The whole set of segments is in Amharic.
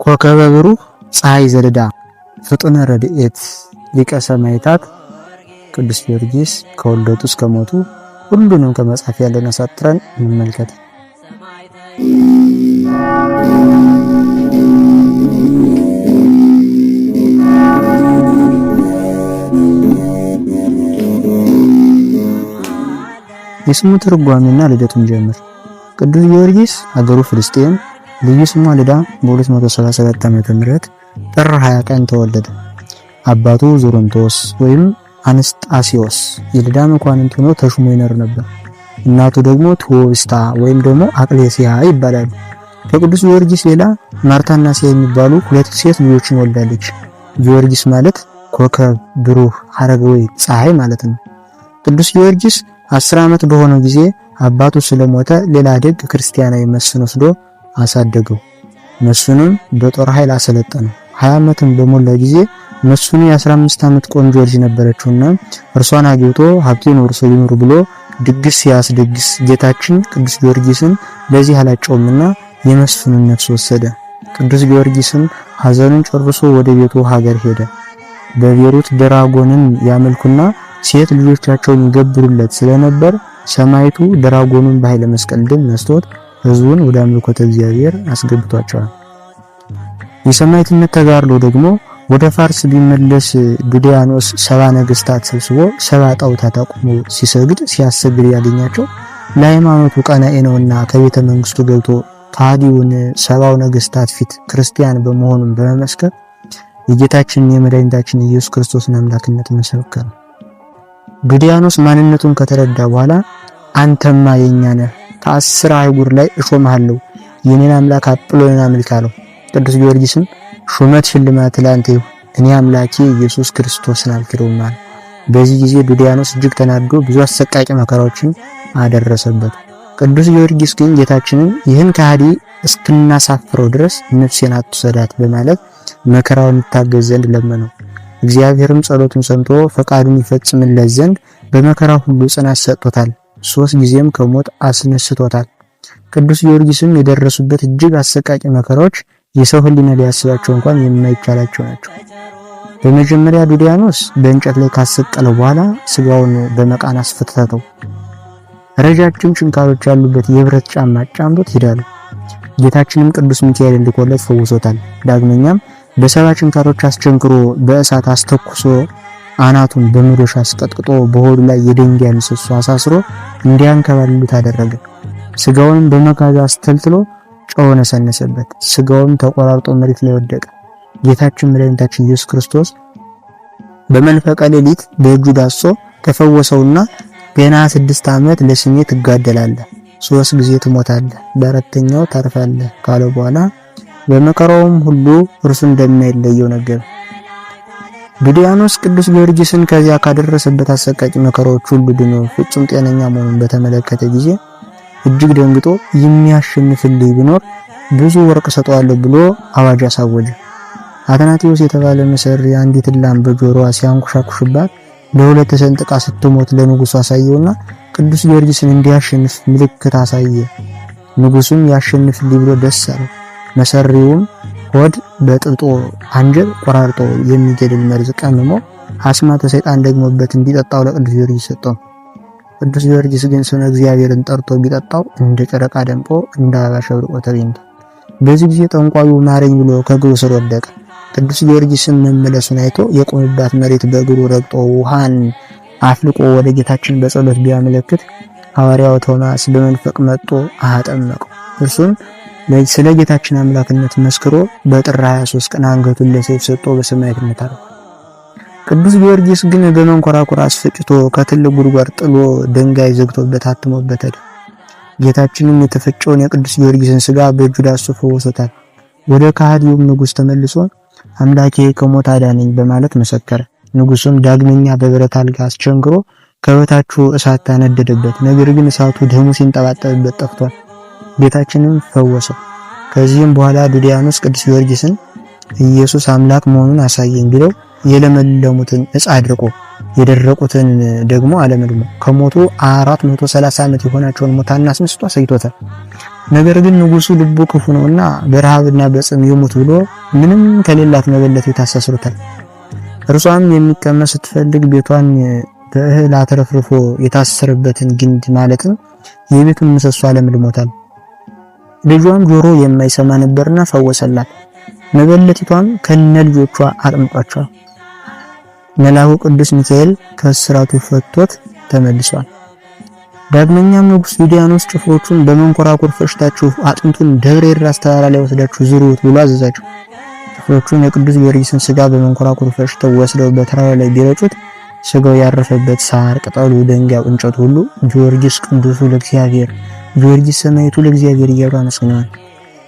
ኮከበ ብሩህ ፀሐይ ዘልዳ ፍጡነ ረድኤት ሊቀ ሰማዕታት ቅዱስ ጊዮርጊስ ከውልደቱ እስከ ሞቱ ሁሉንም ከመጽሐፍ ያለውን አሳጥረን እንመልከት። የስሙ ትርጓሜና ልደቱን ጀምር። ቅዱስ ጊዮርጊስ አገሩ ፍልስጤም፣ ልዩ ስሟ ልዳ በ237 ዓመተ ምህረት ጥር 20 ቀን ተወለደ። አባቱ ዞሮንቶስ ወይም አንስጣሲዮስ የልዳ መኳንንት ሆኖ ተሹሞ ይኖር ነበር። እናቱ ደግሞ ቴዎብስታ ወይም ደግሞ አቅሌሲያ ይባላሉ። ከቅዱስ ጊዮርጊስ ሌላ ማርታና ሲያ የሚባሉ ሁለት ሴት ልጆችን ወልዳለች። ጊዮርጊስ ማለት ኮከብ፣ ብሩህ፣ ሐረገወይ፣ ፀሐይ ማለት ነው። ቅዱስ ጊዮርጊስ 10 ዓመት በሆነው ጊዜ አባቱ ስለሞተ ሌላ ደግ ክርስቲያናዊ መስፍን ወስዶ አሳደገው። መስፍኑም በጦር ኃይል አሰለጠነው። 20 ዓመትም በሞላ ጊዜ መስፍኑ የ15 ዓመት ቆንጆ ልጅ ነበረችውና እርሷን አግብቶ ሀብቴን ወርሶ ይኑር ብሎ ድግስ ሲያስደግስ ጌታችን ቅዱስ ጊዮርጊስን ለዚህ አላጨውምና የመስፍኑን ነፍስ ወሰደ። ቅዱስ ጊዮርጊስም ሐዘኑን ጨርሶ ወደ ቤቱ ሀገር ሄደ። በቤሩት ድራጎንን ያመልኩና ሴት ልጆቻቸውን ይገብሩለት ስለነበር ሰማይቱ ድራጎኑን በኃይለ መስቀል ድል ነስቶት ሕዝቡን ወደ አምልኮተ እግዚአብሔር አስገብቷቸዋል። የሰማዕትነት ተጋድሎ ደግሞ ወደ ፋርስ ቢመለስ ዱዲያኖስ 70 ነገስታት ሰብስቦ 70 ጣዖታት አቁሞ ሲሰግድ ሲያሰግድ ያገኛቸው ለሃይማኖቱ ቀናኢ ነውና ከቤተ መንግስቱ ገብቶ ከሃዲውን 70ው ነገስታት ፊት ክርስቲያን በመሆኑን በመመስከር የጌታችንን የመድኃኒታችን ኢየሱስ ክርስቶስን አምላክነት መሰከረ። ዱዲያኖስ ማንነቱን ከተረዳ በኋላ አንተማ የኛ ነህ፣ ከ10 አህጉር ላይ እሾምሃለሁ፣ የኔን አምላክ አጵሎንን አምልክ አለው። ቅዱስ ጊዮርጊስም ሹመት ሽልማት ላንተ ይሁን፣ እኔ አምላኬ ኢየሱስ ክርስቶስን አልክደውም አለ። በዚህ ጊዜ ዱዲያኖስ እጅግ ተናዶ ብዙ አሰቃቂ መከራዎችን አደረሰበት። ቅዱስ ጊዮርጊስ ግን ጌታችንን ይህን ከሃዲ እስክናሳፍረው ድረስ ነፍሴን አትውሰዳት በማለት መከራውን ይታገዝ ዘንድ ለመነው። እግዚአብሔርም ጸሎቱን ሰምቶ ፈቃዱን ይፈጽምለት ዘንድ በመከራ ሁሉ ጽናት ሰጥቶታል። 3 ጊዜም ከሞት አስነስቶታል። ቅዱስ ጊዮርጊስም የደረሱበት እጅግ አሰቃቂ መከራዎች የሰው ሕሊና ሊያስባቸው እንኳን የማይቻላቸው ናቸው። በመጀመሪያ ዱዲያኖስ በእንጨት ላይ ካሰቀለው በኋላ ስጋውን በመቃን አስፈተተው። ረጃጅም ችንካሮች ያሉበት የብረት ጫማ ጫምቶት ሄዳሉ። ጌታችንም ቅዱስ ሚካኤል ልኮለት ፈውሶታል። ዳግመኛም በ70 ችንካሮች አስቸንክሮ በእሳት አስተኩሶ አናቱን በመዶሻ አስቀጥቅጦ በሆዱ ላይ የድንጋይ ምሰሶ አሳስሮ እንዲያንከባልሉት አደረገ። ስጋውንም በመጋዝ አስተልትሎ ጨው ነሰነሰበት። ስጋውም ተቆራርጦ መሬት ላይ ወደቀ። ጌታችን መድኃኒታችን ኢየሱስ ክርስቶስ በመንፈቀ ሌሊት በእጁ ዳሶ ከፈወሰውና ገና 6 ዓመት ለስሜ ትጋደላለህ፣ 3 ጊዜ ትሞታለህ፣ በአራተኛው ታርፋለህ ካለው በኋላ በመከራውም ሁሉ እርሱ እንደማይለየው ነገረው። ዱዲያኖስ ቅዱስ ጊዮርጊስን ከዚያ ካደረሰበት አሰቃቂ መከራዎች ሁሉ ድኖ ፍጹም ጤነኛ መሆኑን በተመለከተ ጊዜ እጅግ ደንግጦ የሚያሸንፍልኝ ቢኖር ብዙ ወርቅ ሰጠዋለሁ ብሎ አዋጅ አሳወጀ። አትናቴዎስ የተባለ መሰሪ አንዲት ላም በጆሮዋ ሲያንኩሻኩሽባት ለሁለት ተሰንጥቃ ስትሞት ለንጉሱ አሳየውና ቅዱስ ጊዮርጊስን እንዲያሸንፍ ምልክት አሳየ። ንጉሱም ያሸንፍልኝ ብሎ ደስ አለው። መሰሪውም ሆድ በጥብጦ አንጀት ቆራርጦ የሚገድል መርዝ ቀምሞ አስማተ ሰይጣን ደግሞበት እንዲጠጣው ለቅዱስ ጊዮርጊስ ሰጠው። ቅዱስ ጊዮርጊስ ግን ስመ እግዚአብሔርን ጠርቶ ቢጠጣው እንደ ጨረቃ ደምቆ እንደ አበባ ሸብርቆ ተገኝቷል። በዚህ ጊዜ ጠንቋዩ ማረኝ ብሎ ከእግሩ ስር ወደቀ። ቅዱስ ጊዮርጊስን መመለሱን አይቶ የቆመባት መሬት በእግሩ ረግጦ ውሃን አፍልቆ ወደ ጌታችን በጸሎት ቢያመለክት ሐዋርያው ቶማስ በመንፈቅ መጥቶ አጠመቀው። እርሱም ስለ ጌታችን አምላክነት መስክሮ በጥር 23 ቀን አንገቱን ለሰይፍ ሰጥቶ በሰማዕትነት አረፈ። ቅዱስ ጊዮርጊስ ግን በመንኮራኩር አስፈጭቶ ከትልቅ ጉድጓድ ጥሎ ድንጋይ ዘግቶበት አትሞበት ሄደ። ጌታችንም የተፈጨውን የቅዱስ ጊዮርጊስን ስጋ በእጁ ዳስሶ ፈውሶታል። ወደ ከሃዲውም ንጉስ ተመልሶ አምላኬ ከሞት አዳነኝ በማለት መሰከረ። ንጉሱም ዳግመኛ በብረት አልጋ አስቸንክሮ ከበታቹ እሳት ታነደደበት። ነገር ግን እሳቱ ደሙ ሲንጠባጠብበት ጠፍቷል። ጌታችንም ፈወሰው። ከዚህም በኋላ ዱዲያኖስ ቅዱስ ጊዮርጊስን ኢየሱስ አምላክ መሆኑን አሳየኝ ቢለው የለመለሙትን እጽ አድርቆ የደረቁትን ደግሞ አለምልሞ ከሞቱ 430 ዓመት የሆናቸውን ሙታን አስነስቶ አሳይቶታል። ነገር ግን ንጉሱ ልቡ ክፉ ነውና በረሃብና በጽም ይሙት ብሎ ምንም ከሌላት መበለት ቤት አሳስሮታል። እርሷም የሚቀመስ ስትፈልግ ቤቷን በእህል አትረፍርፎ የታሰረበትን ግንድ ማለትም የቤቱን ምሰሶ አለምልሞታል። ልጇም ጆሮ የማይሰማ ነበርና ፈወሰላት። መበለቲቷም ከነ ልጆቿ አጥምቋቸዋል። መልአኩ ቅዱስ ሚካኤል ከእስራቱ ፈቶት ተመልሷል። ዳግመኛም ንጉስ ዩዲያኖስ ጭፍሮቹን በመንኮራኩር ፈጭታችሁ አጥንቱን ደብረ ኤርያስ ተራራ ላይ ወስዳችሁ ዝሩት ብሎ አዘዛቸው። ጭፍሮቹን የቅዱስ ጊዮርጊስን ስጋ በመንኮራኩር ፈጭተው ወስደው በተራራ ላይ ቢረጩት ስጋው ያረፈበት ሳር፣ ቅጠሉ፣ ድንጋዩ፣ እንጨቱ ሁሉ ጊዮርጊስ ቅዱሱ ለእግዚአብሔር፣ ጊዮርጊስ ሰማዕቱ ለእግዚአብሔር እያሉ አመስግነዋል።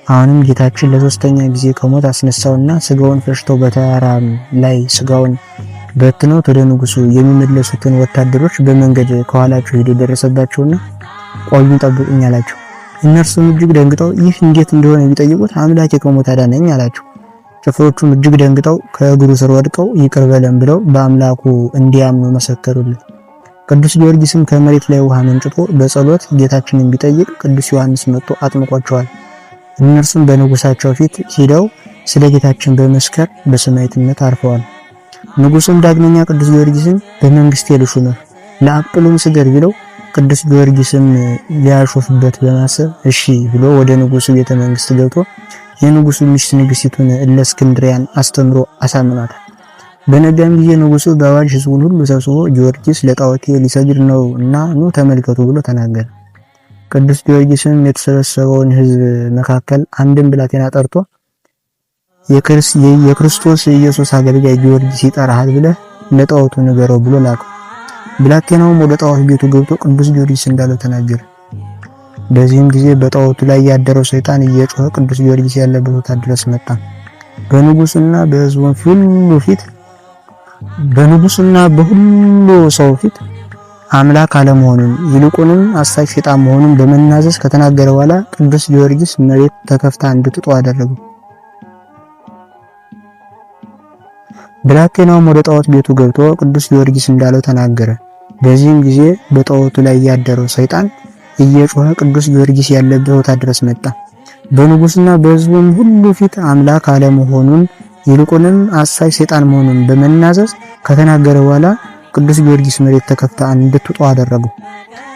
አሁንም ጌታችን ለሶስተኛ ጊዜ ከሞት አስነሳውና ስጋውን ፈጭተው በተራራ ላይ ስጋውን በትነው ወደ ንጉሱ የሚመለሱትን ወታደሮች በመንገድ ከኋላቸው ሄዶ ደረሰባቸውና ቆዩን ጠብቁኝ አላቸው። እነርሱም እጅግ ደንግጠው ይህ እንዴት እንደሆነ ቢጠይቁት አምላኬ ከሞት አዳነኝ አላቸው። ጭፍሮቹም እጅግ ደንግጠው ከእግሩ ስር ወድቀው ይቅር በለን ብለው በአምላኩ እንዲያምኑ መሰከሩለት። ቅዱስ ጊዮርጊስም ከመሬት ላይ ውሃ መንጭቶ በጸሎት ጌታችንን ቢጠይቅ ቅዱስ ዮሐንስ መጥቶ አጥምቋቸዋል። እነርሱም በንጉሳቸው ፊት ሂደው ስለ ጌታችን በመስከር በሰማዕትነት አርፈዋል። ንጉሱም ዳግመኛ ቅዱስ ጊዮርጊስን በመንግስቴ ልሹምህ ለአጵሎም ስገድ ቢለው ቅዱስ ጊዮርጊስም ሊያሾፍበት በማሰብ እሺ ብሎ ወደ ንጉሱ ቤተ መንግስት ገብቶ የንጉሱ ሚስት ንግስቲቱን እለእስክንድርያን አስተምሮ አሳምኗታል። በነጋም ጊዜ ንጉሱ በአዋጅ ህዝቡን ሁሉ ሰብስቦ ጊዮርጊስ ለጣዖቴ ሊሰግድ ነው እና ኑ ተመልከቱ ብሎ ተናገረ። ቅዱስ ጊዮርጊስም የተሰበሰበውን ህዝብ መካከል አንድን ብላቴና ጠርቶ የክርስቶስ ኢየሱስ አገልጋይ ጊዮርጊስ ይጠራሃል ብለህ ለጣዖቱ ንገረው ብሎ ላከው። ብላቴናውም ወደ ጣዖት ቤቱ ገብቶ ቅዱስ ጊዮርጊስ እንዳለው ተናገረ። በዚህም ጊዜ በጣዖቱ ላይ ያደረው ሰይጣን እየጮኸ ቅዱስ ጊዮርጊስ ያለበት ቦታ ድረስ መጣ። በንጉሱና በሕዝቡ ሁሉ ፊት በንጉሱና በሁሉ ሰው ፊት አምላክ አለመሆኑን ይልቁንም አሳች ሰይጣን መሆኑን በመናዘዝ ከተናገረ በኋላ ቅዱስ ጊዮርጊስ መሬት ተከፍታ እንድትውጠው አደረገው። ብላቴናውም ወደ ጣዖት ቤቱ ገብቶ ቅዱስ ጊዮርጊስ እንዳለው ተናገረ። በዚህም ጊዜ በጣዖቱ ላይ ያደረው ሰይጣን እየጮኸ ቅዱስ ጊዮርጊስ ያለበት ቦታ ድረስ መጣ። በንጉስና በሕዝቡም ሁሉ ፊት አምላክ አለመሆኑን ይልቁንም አሳች ሰይጣን መሆኑን በመናዘዝ ከተናገረ በኋላ ቅዱስ ጊዮርጊስ መሬት ተከፍታ እንድትውጠው አደረገው።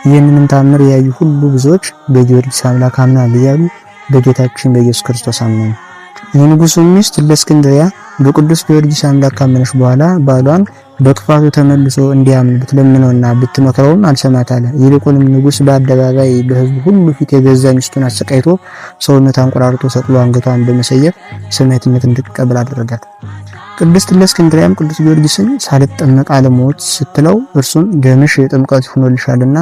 ይህንንም ታምር ያዩ ሁሉ ብዙዎች በጊዮርጊስ አምላክ አምናል እያሉ በጌታችን በኢየሱስ ክርስቶስ አመኑ። የንጉሱ ሚስት እለእስክንድርያ በቅዱስ ጊዮርጊስ አምላክ ካመነች በኋላ ባሏን በክፋቱ ተመልሶ እንዲያምን ብትለምነውና ብትመክረውም አልሰማት አለ። ይልቁንም ንጉስ በአደባባይ በሕዝቡ ሁሉ ፊት የገዛ ሚስቱን አሰቃይቶ ሰውነት አንቆራርጦ ሰቅሎ አንገቷን በመሰየፍ ሰማዕትነት እንድትቀበል አደረጋት። ቅድስት እለእስክንድርያም ቅዱስ ጊዮርጊስን ሳልጠመቅ አልሞት ስትለው እርሱም ደምሽ ጥምቀት ሆኖልሻልና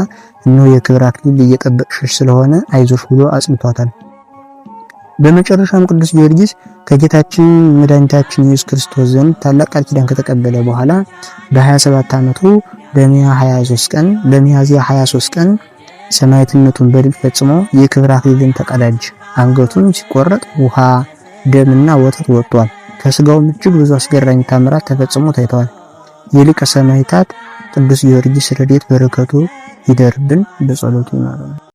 እነሆ የክብር አክሊል እየጠበቅሽሽ ስለሆነ አይዞሽ ብሎ አጽንቷታል። በመጨረሻም ቅዱስ ጊዮርጊስ ከጌታችን መድኃኒታችን ኢየሱስ ክርስቶስ ዘንድ ታላቅ ቃል ኪዳን ከተቀበለ በኋላ በ27 ዓመቱ በሚያዝያ 23 ቀን ሰማዕትነቱን በድል ፈጽሞ የክብር አክሊልን ተቀዳጀ። አንገቱን ሲቆረጥ ውሃ፣ ደምና ወተት ወጥቷል። ከስጋውም እጅግ ብዙ አስገራሚ ታምራት ተፈጽሞ ታይተዋል። የሊቀ ሰማዕታት ቅዱስ ጊዮርጊስ ረድኤት በረከቱ ይደርብን፣ በጸሎቱ ይማረን።